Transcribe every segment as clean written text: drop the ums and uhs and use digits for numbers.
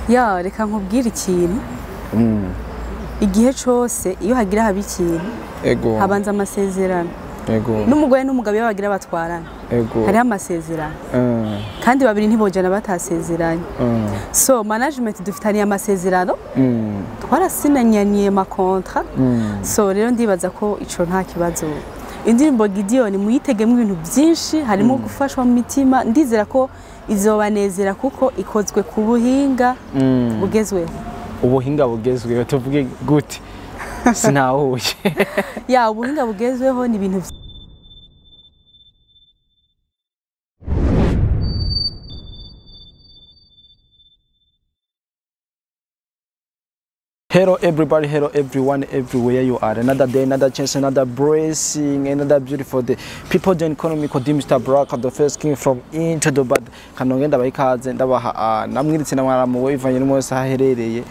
Ya, reka nkubwire ikintu. Igihe cose iyo hagira haba ikintu, Ego. habanza amasezerano. Ego. N'umugore n'umugabo iyo bagira batwarana, Ego. hariho amasezerano. Kandi babiri ntibojana batasezeranye. So management dufitaniye amasezerano, twarasinanyaniye ma contrat. So rero ndibaza ko ico nta kibazo. Indirimbo Gideon muyitegemo ibintu byinshi, harimo gufashwa mu mitima, ndizera ko izobanezera kuko ikozwe ku buhinga bugezweho. Ubuhinga bugezweho tuvuge gute? Sinahuye. Ya, ubuhinga bugezweho ni ibintu Hello everybody, hello everyone, everywhere you are. Another day, another chance, another blessing, another beautiful day. People don't call me called Mr. Brock, the first king from into the bad. Kanongenda bayikaze ndabaha namwiritse namwaramuwe bivanye n'umunsi aherereye.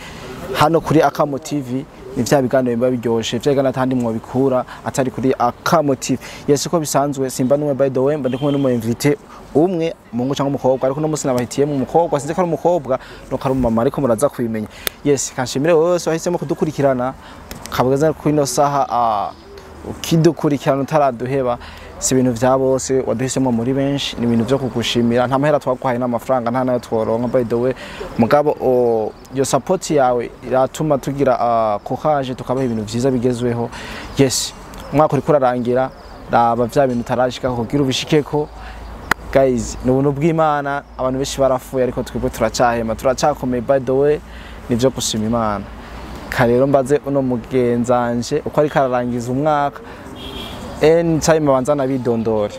Hano kuri Akamo TV ni vya biganiro biba biryoshe, vya biganiro atandi mwobikura atari kuri Akamo TV. Yes, uko bisanzwe simba numwe, by the way mba ndi kumwe n'umu invité umwe, umuhungu cyangwa umukobwa, ariko no munsi nabahitiyemo umukobwa, sinzi ko ari umukobwa no ko ari umumama, ariko muraza kubimenya. Yes, kanshimire wowe wese wahisemo kudukurikirana kabugeza kuri ino saha, ukidukurikirana utaraduheba. Si ibintu vya bose, waduhisemo muri benshi, ni ibintu vyo kugushimira. Nta mahera twaguhaye n'amafaranga, nta nayo tworonka, by the way, mugabo iyo support yawe iratuma tugira courage tukabaha ibintu vyiza bigezweho. Yes, umwaka uriko urarangira, raba vya bintu utarashikako kugira ubishikeko. Guys, ni ubuntu bw'Imana, abantu benshi barapfuye ariko twebwe turacahema, turacakomeye, by the way nivyo gushima Imana. Karero mbaze uno mugenzanje uko ariko ararangiza umwaka, anytime abanza nabidondore.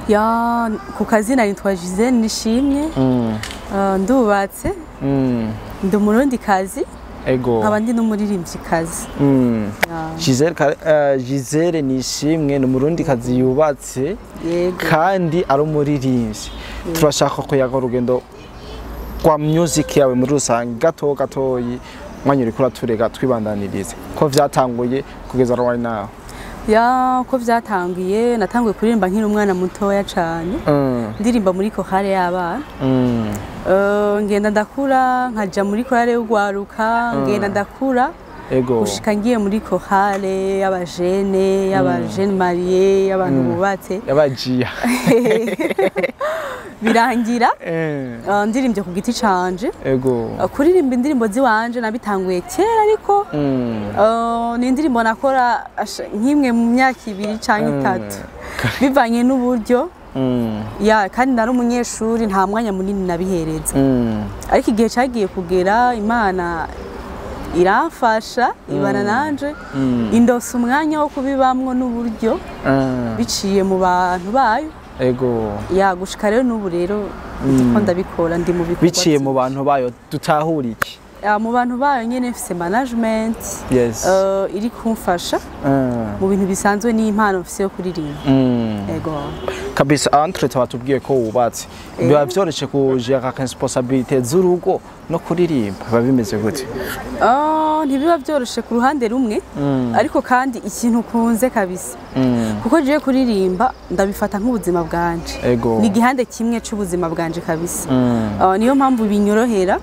Ya, ku kazina nitwa Gisele Nishimwe. Ndubatse, ndi umurundi kazi, Ego. nkaba ndi n'umuririmvyikazi. Ya. Gisele Nishimwe ni umurundi kazi yubatse Yego. kandi ari umuririmbyi. Turashaka kuyaga urugendo rwa music yawe muri rusange gato gatoyi, mwanya uriko uraturega twibandanirize ko vyatanguye kugeza right now. Ya, uko vyatanguye, natanguye kuririmba nkiri umwana mutoya cane. Ndirimba muri chorale y'abana. Ngenda ndakura nkaja muri chorale y'ugwaruka, ngenda ndakura Ego. gushika ngiye muri chorale y'abajene, y'abajene mariés, y'abantu bubatse. Yabajiya. Birangira ndirimbye ku giti canje. Ego. Kuririmba indirimbo ziwanje nabitanguye kera, ariko ni indirimbo nakora nk'imwe mu myaka 2 canke 3 bivanye n'uburyo. Ya, kandi nari umunyeshuri, nta mwanya munini nabihereza. Ariko igihe cagiye kugera, Imana iramfasha, ibana nanje, indosa umwanya wo kubibamwo n'uburyo biciye mu bantu bayo. Ego. Ya, gushika rero n'ubu rero ndiko ndabikora, ndi mu bikorwa Biciye mu bantu bayo dutahura iki? Ya, mu bantu bayo nyene mfise management iri kumfasha mu bintu bisanzwe n'impano mfise yo kuririmba. Ego. Kabisa, entre batubwiye ko wubatse, biba vyoroshe kujera responsabilité z'urugo no kuririmba, biba bimeze gute? Ntibiba byoroshe ku ruhande rumwe, ariko kandi ikintu ukunze kabisa, kuko jewe kuririmba ndabifata nk'ubuzima bwanje. Ego. Ni igihande kimwe c'ubuzima bwanje kabisa. Niyo mpamvu binyorohera.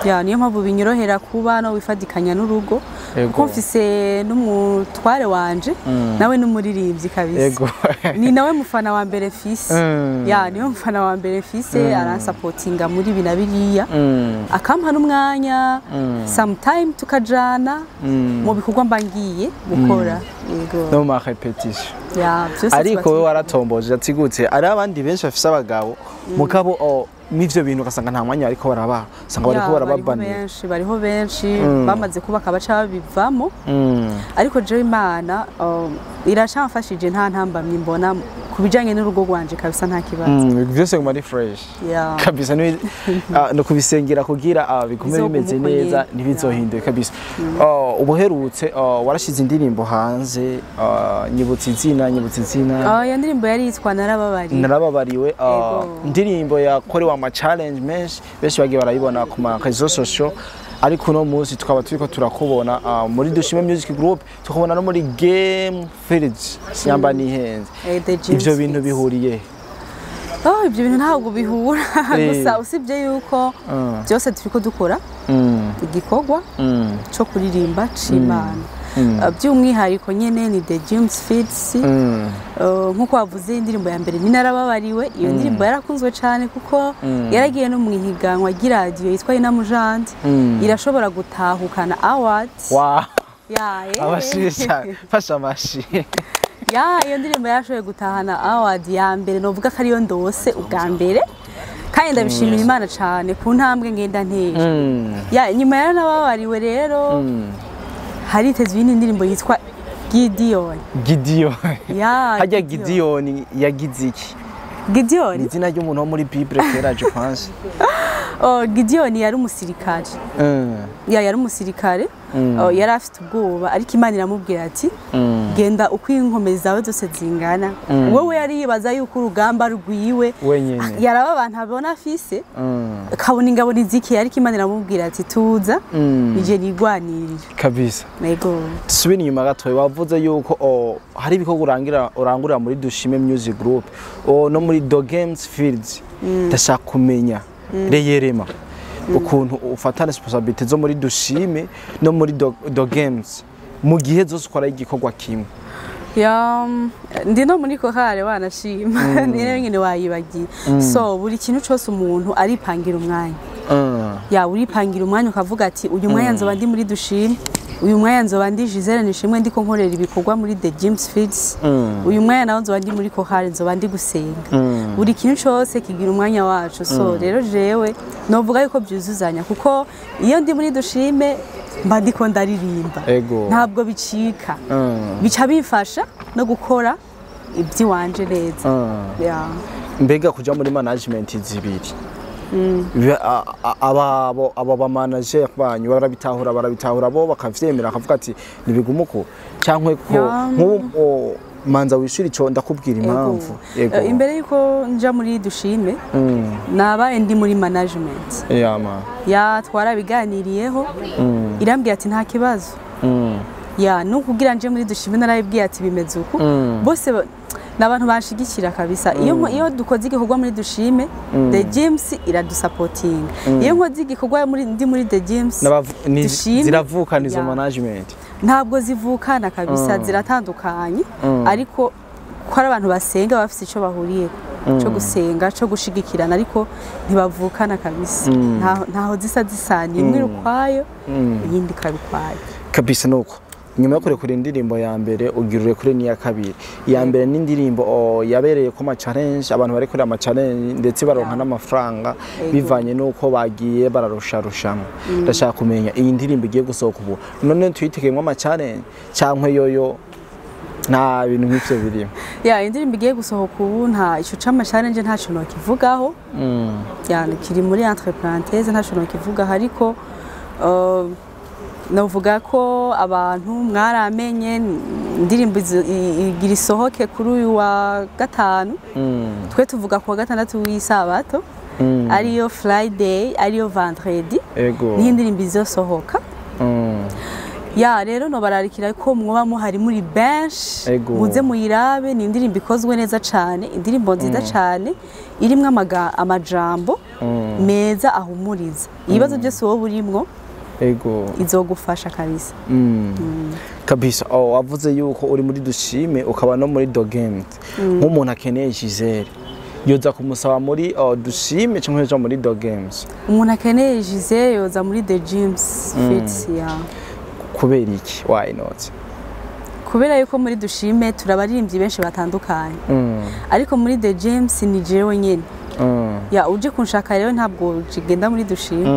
Ya, niyo mpamvu binyorohera kuba no wifadikanya n'urugo, kuko mfise n'umutware wanje, nawe n'umuririmbyi kabisa. Ego. Ni nawe mufana wa mbere fise. Ya, niwe mufana wa mbere fise, aransapotinga muri ibi na biriya, akampa n'umwanya, sometime tukajana mu bikorwa mba ngiye gukora. Yego. No ma répétition. Ya, byose Ariko tuba wewe waratomboje atigutse, ari abandi benshi bafise abagabo mugabo n'ivyo bintu ugasanga nta mwanya bariko barabaha, usanga bariko Ya, bariho barababanira. benshi, bariho benshi bamaze kubaka baca babivamo, ariko jewe Imana iracamfashije, nta ntambamyi mbona ku bijanye n'urugo rwanje kabisa, nta kibazo. Vyose guma ari fresh. Ya. Kabisa, no kubisengera kugira bigume Bizogume bimeze uko neza, nyene. ntibizohinduke kabisa. Ubuherutse warashize indirimbo hanze, nyibutse izina, nyibutse izina. Iyo ndirimbo yari yitwa Narababariwe. Narababariwe. Ego. Indirimbo yakorewe ama challenge menshi, benshi bagiye barayibona ku ma réseaux sociaux, ariko uno munsi tukaba turiko turakubona muri Dushime Music Group, tukabona no muri Game Fields, siyamba nihenze. The James Ivyo bintu Fields. bihuriye? Oh, ibyo bintu ntabwo bihura. Gusa usibye yuko byose turiko dukora igikorwa cyo kuririmba c'Imana. By'umwihariko nyene ni The James Fields. Nk'uko wavuze, indirimbo ya mbere ni Narababariwe. Iyo ndirimbo yarakunzwe cyane kuko yaragiye no mu ihiganwa ry'iradiyo yitwa Inamujandi, irashobora gutahukana award. Wow. Ya. Amashi cyane, fasha amashi. Ya, iyo ndirimbo yarashoboye gutahana award ya mbere, novuga ko ariyo ndose ubwa mbere, kandi ndabishimira Imana cyane ku ntambwe ngenda ntera. Ya, inyuma yaranababariwe rero haritezwe iyindi ndirimbo yitwa Gideon. Gideon. Ya. Hajya Gideon yagize iki? Gideon. Ni izina ry'umuntu wo muri Bible kera, je pense. Oh, Gideon yari umusirikare. Ya, yari umusirikare. Oh, yari afite ubwoba, ariko Imana iramubwira ati: "Genda uko inkomezi zawe zose zingana." Wowe yari yibaza yuko urugamba rwiwe wenyine, yaraba abantu abona afise, akabona ingabo niziki, ariko Imana iramubwira ati: "Tuza, nije nigwanirira." Kabisa. Yego. Dusubire inyuma gatoya. Wavuze yuko hari ibikorwa urangira urangurira muri Dushime Music Group no muri The Games Fields. Ndashaka kumenya reyerema ukuntu ufata responsabilité zo muri Dushime no muri The Games mu gihe zose ukora igikorwa kimwe. Ya, ndi no muri korale, wanashima ni nayo nyene wayibagiye. So buri kintu cose umuntu aripangira umwanya. Ya, uripangira umwanya ukavuga ati: "Uyu mwanya nzoba ndi muri Dushime, uyu mwanya nzoba ndi Gisele Nishimwe, ndiko nkorera ibikorwa muri The James Fields, uyu mwanya nawo nzoba ndi muri korale, nzoba ndi gusenga." Buri kintu cose kigira umwanya wacu. So rero jewe novuga yuko byuzuzanya, kuko iyo ndi muri Dushime mba ndiko ndaririmba. Ntabwo bicika, bica bimfasha no gukora iby'iwanje neza. Ya. Mbega kuja muri management zibiri, aba ba manager banyu barabitahura bo bakavyemera, akavuga ati nibigume uko, cyangwa ko nk'ubu manza wishura ico, ndakubwira impamvu. Yego. Imbere yuko nja muri Dushime nabaye ndi muri management. Yeah, man. Ya, twarabiganiriyeho, irambwira ati: "Nta kibazo." Ya, nukugira nje muri Dushime narabibwiye ati bimeze uku. Bose ni abantu banshigikira kabisa. Iyo dukoze igikorwa muri Dushime, The James iradusapotinga. Iyo nkoze igikorwa ndi muri The James, Dushime, ziravukana izo ya. management? Ntabwo zivukana kabisa, ziratandukanye, ariko ko ari abantu basenga, bafite icyo bahuriyeko cyo gusenga, cyo gushigikirana, ariko ntibavukana kabisa. Ntaho zisa zisaniye, imwe iri ukwayo, iyindi ikaba ukwayo. Kabisa. Nuko nyuma yo kurekura indirimbo ya mbere, ugira urekure n'iya kabiri. Iya mbere n'indirimbo yabereye ko ama challenge, abantu bari kuri ama challenge ndetse baronka n'amafaranga bivanye n'uko bagiye bararusharushanwa. Ndashaka kumenya iyi ndirimbo igiye gusohoka ubu, none tuyitegeyemo ama challenge cyangwa yoyo nta bintu nk'ivyo birimo? Ya, indirimbo igiye gusohoka ubu, nta ico c'ama challenge ntaco nokivugaho. Ya, kiri muri entre parenthèse, ntaco nokivugaho, ariko novuga ko abantu mwaramenye indirimbo igira isohoke kuri uyu wa gatanu. Twe tuvuga ku wa gatandatu w'isabato, ariyo Friday, ariyo vendredi, niho indirimbo izosohoka. Ya, rero nobararikira ko mwoba muhari muri benshi, muze muyirabe. Ni indirimbo ikozwe neza cane, indirimbo nziza cane irimwo amajambo meza ahumuriza ibibazo byose wowe urimwo. Izogufasha kabisa. Kabisa. Oh, wavuze yuko uri muri Dushime ukaba no muri The Games. Nk'umuntu akeneye Gisele, yoza kumusaba muri Dushime cyangwa yoza muri The Games? Umuntu akeneye Gisele yoza muri The James Fields, ya. Kubera iki? Why not? Kubera yuko muri Dushime turabaririmbyi benshi batandukanye, ariko muri The James ni jewe nyene. Ya, uje kunshaka rero ntabwo ugenda muri Dushime.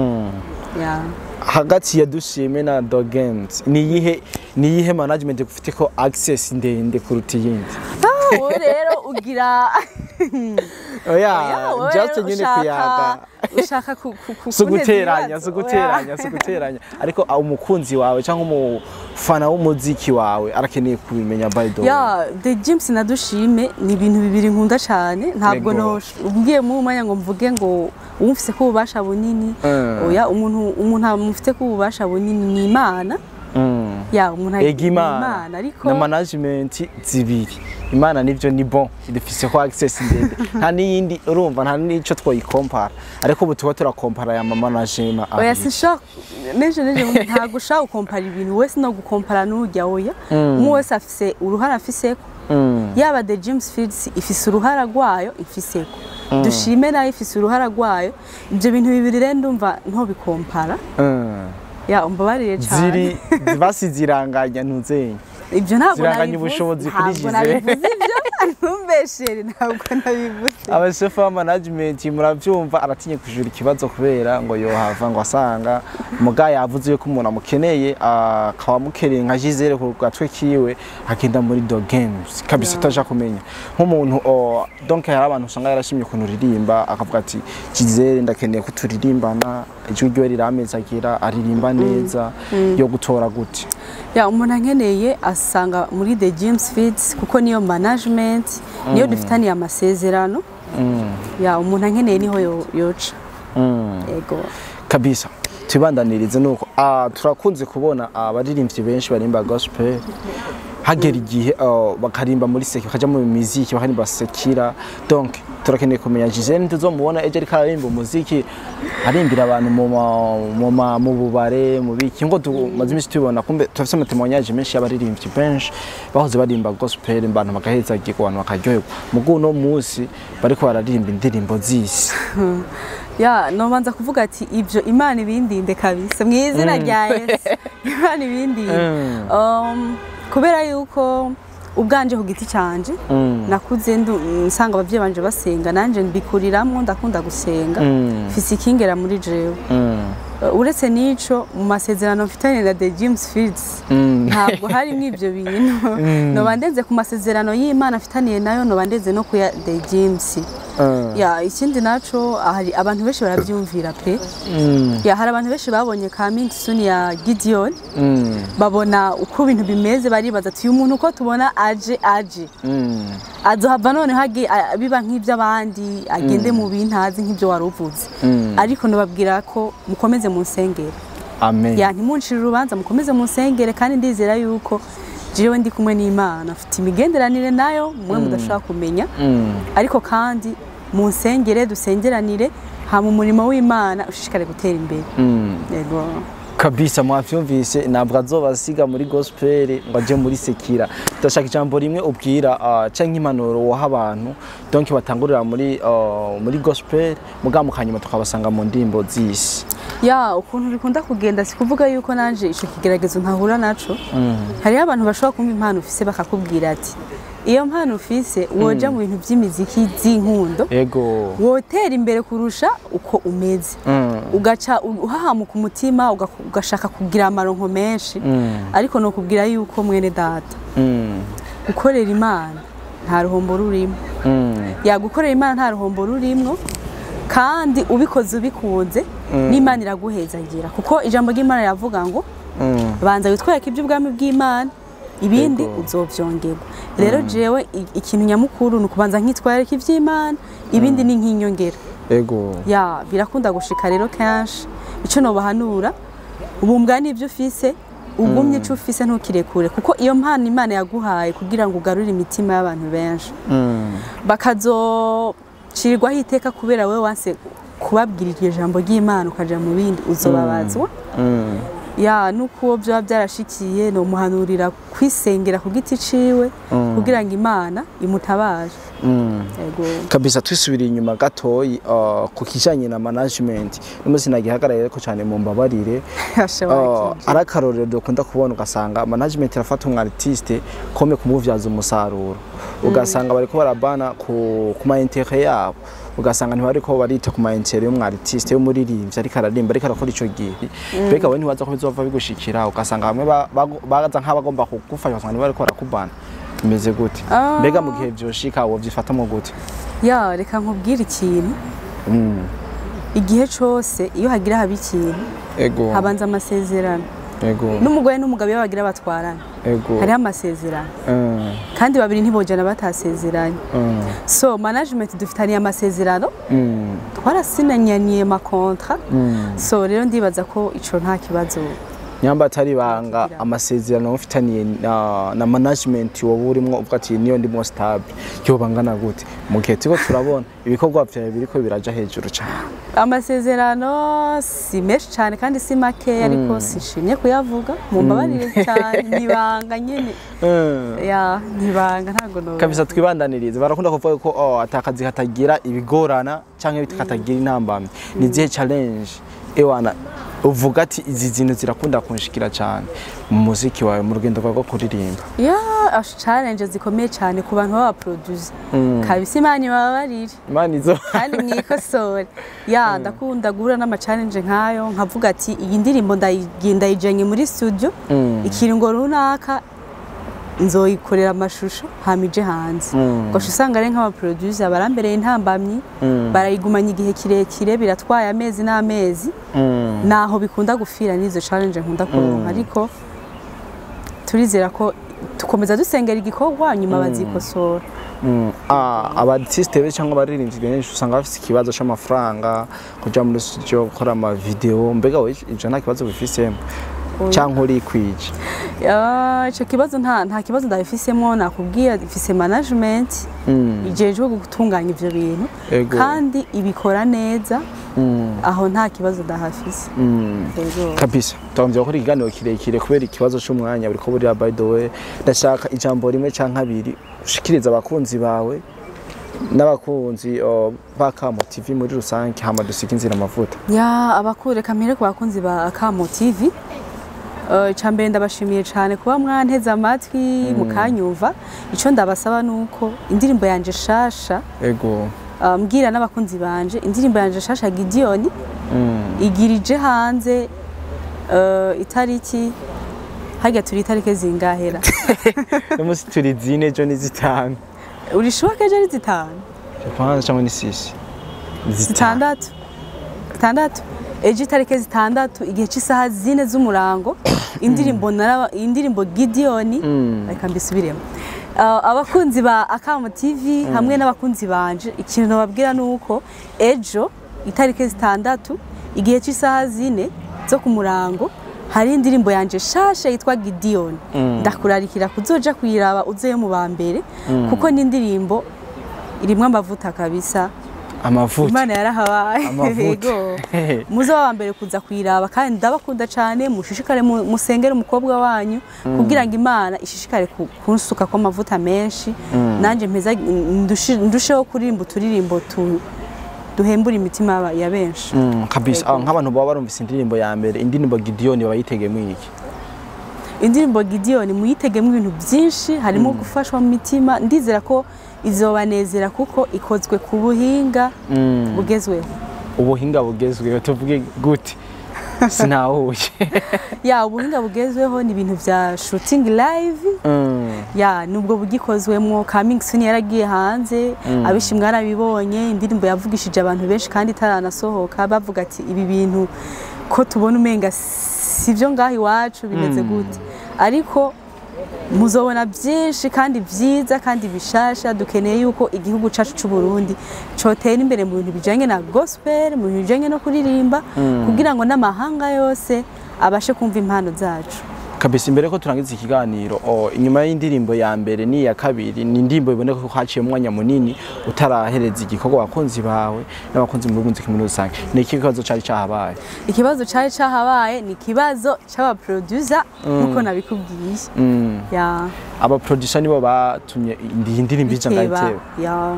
Ya. Hagati ya Dushime na The Games, ni yihe management ufite ko access ndende kuruta iyindi? Ah, wowe rero ugira Oya, Oya, wowe just rero nyine kuyaga. Ushaka ku Si kunteza uguteranya, ibibazo. si uguteranya, si uguteranya, ariko umukunzi wawe cyangwa umufana w'umuziki wawe arakeneye kubimenya, by the way. Ya, The James na Dushime ni ibintu bibiri nkunda cyane. Ntabwo no ugiye mu mwanya ngo mvuge ngo umufise ko ububasha bunini. Oya, umuntu amufite ko ububasha bunini ni Imana. Ya, umuntu Ega Imana ariko na management zibiri. Imana nivyo ni bon, idufise ko access ndende, nta n'iyindi, urumva nta n'ico twoyikompara, ariko ubu tuba turakompara ya management Oya, abiri. Sinshaka neje neje, ntabwo ushaka gukompara ibintu wese no gukompara n'urya, oya. Umwe wese afise uruhara afiseko. Yaba The James Fields ifise uruhara rwayo ifiseko, Dushime nayo ifise uruhara rwayo. Ibyo bintu bibiri rero ndumva ntobikompara. Ya, umbabarire cyane. Ziri basi ziranganya ntuzenye. Ibyo ntabwo Ziranganya nabivuze. ubushobozi kuri Ntabwo Gisele. nabivuze ibyo, ntumbeshere, ntabwo nabivuze. Abashefu ba management muravyumva, aratinye kujura ikibazo kubera ngo yohava ngo asanga muga yavuze yuko umuntu amukeneye, akaba amukeneye nka Gisele ku gatwe kiwe, agenda muri The Games kabisa. Ataja kumenya nk'umuntu donc hari abantu usanga yarashimye ukuntu uririmba, akavuga ati: "Gisele ndakeneye ko turirimbana, ijwi ryiwe riramezagira, aririmba neza." Yo gutora gute? Ya, umuntu ankeneye asanga muri The James Fields, kuko niyo management, niyo dufitaniye amasezerano. Ya, umuntu ankeneye niho yoca. Yego. Kabisa, tubandanirize nuko turakunze kubona abaririmbyi benshi barimba gospel hagera igihe bakarimba muri seki, bakaja mu muziki bakarimba sekira. Donc turakeneye kumenya Gisele, ntituzomubona ejo ariko ararimba umuziki, arimbira abantu mu bubare, mu biki, ngo tumaze iminsi tubibona. Kumbe turafise ama témoignages menshi y'abaririmbyi benshi bahoze barimba gospel, abantu bagahezagirwa, abantu bakaryoherwa, mugu uno munsi bariko bararirimba indirimbo z'isi. Ya, nobanza kuvuga ati ibyo Imana ibindinde kabisa mu izina rya Yesu, Imana ibindinde. Kubera yuko ubwanje ku giti canje nakuze nsanga abavyeyi banje basenga, nanje mbikuriramwo, ndakunda gusenga, mfise ikingera muri jewe. Uretse n'ico, mu masezerano mfitanye na The James Fields ntabwo harimo ibyo bintu. Noba ndenze ku masezerano y'Imana mfitaniye nayo, noba ndenze no kuya The James. Ya, ikindi naco, hari abantu benshi barabyumvira pe. Ya, hari abantu benshi babonye Coming Soon ya Gideon, babona uko ibintu bimeze, baribaza ati: "Uyu muntu uko tubona aje azohava noneho biba nk'iby'abandi, agende mu bintazi nk'ibyo wari uvuze." Ariko nababwira ko mukomeze munsengere. Amen. Ya, ntimuncire urubanza, mukomeze munsengere, kandi ndizera yuko jewe ndi kumwe n'Imana, mfite imigenderanire nayo mwe mudashobora kumenya. Ariko kandi munsengere, dusengeranire, hama umurimo w'Imana ushishikare gutera imbere. Yego. Kabisa, mwavyumvise, ntabwo azobasiga muri gospel ngo aje muri sekira. Ndashaka ijambo rimwe ubwira canke impanuro woha abantu, donc batangurira muri gospel, mugabo mukanyuma tukabasanga mu ndirimbo z'isi. Ya, ukuntu bikunda kugenda, si kuvuga yuko nanje ico kigeragezo ntahura naco. Hariho abantu bashobora kumva impano ufise, bakakubwira ati: "Iyo mpano ufise, woja mu bintu by'imiziki z'inkundo, wotera imbere kurusha uko umeze." Ugaca uhahamuka umutima, ugashaka kugira amaronko menshi. Ariko nokubwira yuko, mwene data, gukorera Imana nta ruhombo rurimo. Ya, gukorera Imana nta ruhombo rurimwo, kandi ubikoze ubikunze n'Imana iraguhezagira, kuko ijambo ry'Imana riravuga ngo: "Banza witwereke iby'ubwami bw'Imana, ibindi uzovyongerwa." Rero jewe ikintu nyamukuru ni ukubanza nkitwararika ivy'Imana, ibindi ni nk'inyongera. Ya, birakunda gushika rero kenshi. Ico nobahanura, ubumbwa n'ibyo ufise, ugumye ico ufise, ntukirekure, kuko iyo mpano Imana yaguhaye kugira ngo ugarure imitima y'abantu benshi, bakazocirirwaho iteka kubera wewe wanse kubabwira iryo jambo ry'Imana ukaja mu bindi, uzobabazwa. Ya, nuko uwo byaba byarashikiye, nomuhanurira kwisengera ku giti ciwe kugira ngo Imana imutabaje. Yego. Kabisa, twisubiriye inyuma gatoyi ku kijanye na management, n'umunsi nagihagarariye ko cyane, mu mbabarire. Ari akarorero dukunda kubona, ugasanga management irafata umu artiste kome kumuvyaza umusaruro, ugasanga bariko barabana ku ma intérêt yabo, ugasanga ntibariko barita ku ma intérêt y'umu artiste, y'umuririmbyi ariko ararimba, ariko arakora ico gihe. Mbega wowe ntiwaza ko bizova bigushikira, ugasanga bamwe baza nk'abagomba kugufasha, ugasanga ntibariko barakubana? Bimeze gute? Mbega mu gihe vyoshika wovyifatamwo gute? Ya, reka nkubwire ikintu. Igihe cose iyo hagira haba ikintu, habanza amasezerano. N'umugore n'umugabo iyo bagira batwarana, hariho amasezerano. Kandi babiri ntibojana batasezeranye. So management dufitaniye amasezerano, twarasinanyaniye ma contrat. So rero ndibaza ko ico nta kibazo. Nyamba atari ibanga, Kugira. amasezerano mufitaniye na management wowe urimo uvuga ati niyo ndimo stable, yoba angana gute mu gihe turiko turabona ibikorwa vyawe biriko biraja hejuru cane? Amasezerano si menshi cyane kandi si make, ariko sishimye kuyavuga, mumbabarire cyane, nibanga nyine ya nibanga, ntabwo no Kabisa, twibandanirize. Barakunda kuvuga ko atakazi katagira ibigorana canke katagira intambamyi. Ni izihe challenge ewana uvuga ati izi zintu zirakunda kunshikira cyane mu muziki wawe, mu rugendo rwawe rwo kuririmba? Ya, challenge zikomeye cyane ku bantu baba producer kabisa, Imana ibabarire Imana izo kandi mwikosore. Ya, ndakunda guhura n'ama challenge nkayo, nkavuga ati iyi ndirimbo ndayijanye muri studio, ikiringo runaka nzoyikorera amashusho hama ije hanze. Ugaca usanga ari nk'aba producer barambereye intambamyi, barayigumanya igihe kirekire, biratwaye amezi n'amezi, naho bikunda gufira. N'izo challenge nkunda kuronka, ariko turizera ko tukomeza dusengera igikorwa, nyuma bazikosora. Aba artiste benshi cyangwa abaririmbyi benshi usanga bafite ikibazo c'amafaranga kuja muri studio gukora ama video. Mbega wowe ivyo nta kibazo bifisemo canke urikwije? Ico kibazo nta kibazo ndabifisemo. Nakubwiye, mfise management ijejwe gutunganya ivyo bintu kandi ibikora neza. Aho nta kibazo ndahafise. Ego. Kabisa, twagombye gukora ikiganiro kirekire, kubera ikibazo c'umwanya buriko burira. By the way, ndashaka ijambo rimwe canke abiri ushikiriza abakunzi bawe n'abakunzi ba Kamo TV muri rusange, hama dusige inzira amavuta. Ya, abakure kamere ku bakunzi ba Akamo TV. Icambere, ndabashimiye cyane kuba mwanteze amatwi mukanyumva. Ico ndabasaba nuko indirimbo yanje shasha, mbwira n'abakunzi banje, indirimbo yanje shasha Gideon igirije hanze itariki, harya turi itariki zingahera? Umunsi turi 4, ejo ni 5. Urishoboka ejo ari 5? Je pense, cyangwa ni 6. 6, 6. Ejo itariki 6, igihe cy'isaha 4 z'umurango, indirimbo naraba, indirimbo Gideon. Reka mbisubiremo. Abakunzi ba Akamo TV hamwe n'abakunzi banje, ikintu nababwira ni uko ejo itariki 6, igihe cy'isaha 4 zo ku murango, hari indirimbo yanje shasha yitwa Gideon. Ndakurarikira kuzoja kuyiraba, uzeyo mu ba mbere, kuko ni indirimbo irimwo amavuta kabisa. Amavuta. Imana yarahabaye. Amavuta. Yego. Muze wa mbere kuza kuyiraba, kandi ndabakunda cyane. Mushishikare musengere umukobwa wanyu kugira ngo Imana ishishikare kunsuka ko amavuta menshi, nanjye mpeza ndusheho kuririmba uturirimbo duhembura imitima ya benshi. Kabisa. Nk'abantu baba barumvise indirimbo ya mbere, indirimbo Gideon, bayitegemo iki? Indirimbo Gideon muyitegemo ibintu byinshi, harimo gufashwa mu mitima. Ndizera ko izobanezera kuko ikozwe ku buhinga bugezweho. Ubuhinga bugezweho tuvuge gute? Sinahuye. Ya, ubuhinga bugezweho ni ibintu vya shooting live. Ya, nubwo bugikozwemwo. Coming soon yaragiye hanze, abishi mwarabibonye, indirimbo yavugishije abantu benshi kandi itaranasohoka, bavuga ati ibi bintu ko tubona umenga sivyo ngaho iwacu, bimeze gute? Ariko muzobona byinshi kandi byiza kandi bishasha. Dukeneye yuko igihugu cacu c'u Burundi cotera imbere mu bintu bijanye na gospel, mu bintu bijanye no kuririmba, kugira ngo n'amahanga yose abashe kumva impano zacu. Kabisa. Imbere ko turangiza ikiganiro, inyuma y'indirimbo ya mbere n'iya kabiri, ni indirimbo iboneka ko haciye umwanya munini utarahereza igikorwa abakunzi bawe n'abakunzi mu muziki muri rusange. Ni iki kibazo cari cahabaye? Ikibazo cari cahabaye ni ikibazo c'aba producer, nkuko nabikubwiye. Ya. Aba producer nibo batumye iyi ndirimbo ija biteba. Ngayiteba. Ya.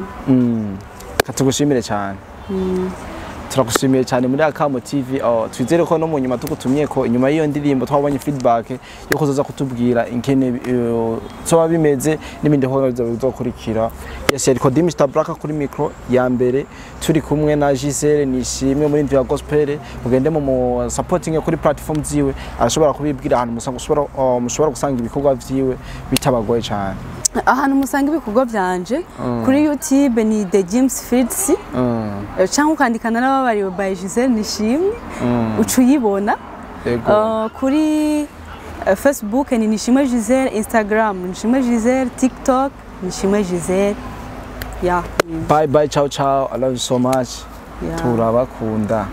Katugushimire cyane. Turagushimiye cyane muri Akamo TV. Twizere ko no mu nyuma tugutumye ko inyuma y'iyo ndirimbo twabonye feedback yo kuzoza kutubwira ingene zoba bimeze n'ibindi bikorwa bizokurikira. Yes, yariko di Mr Black kuri micro ya mbere, turi kumwe na Giselle Nishimwe muri ya gospel. Mugende mu supporting kuri platform ziwe, arashobora kubibwira ahantu musanga mushobora gusanga ibikorwa vyiwe bitabagoye cyane. Ahantu musanga ibikorwa vyanje kuri YouTube ni The James Fields, cyangwa ukandikana n'ababariwe by Giselle Nishimwe, uca uyibona. Kuri Facebook ni Nishimwe Giselle, Instagram Nishimwe Giselle, TikTok Nishimwe Giselle. Ya. Bye bye, ciao ciao, I love you so much. Ya. Turabakunda.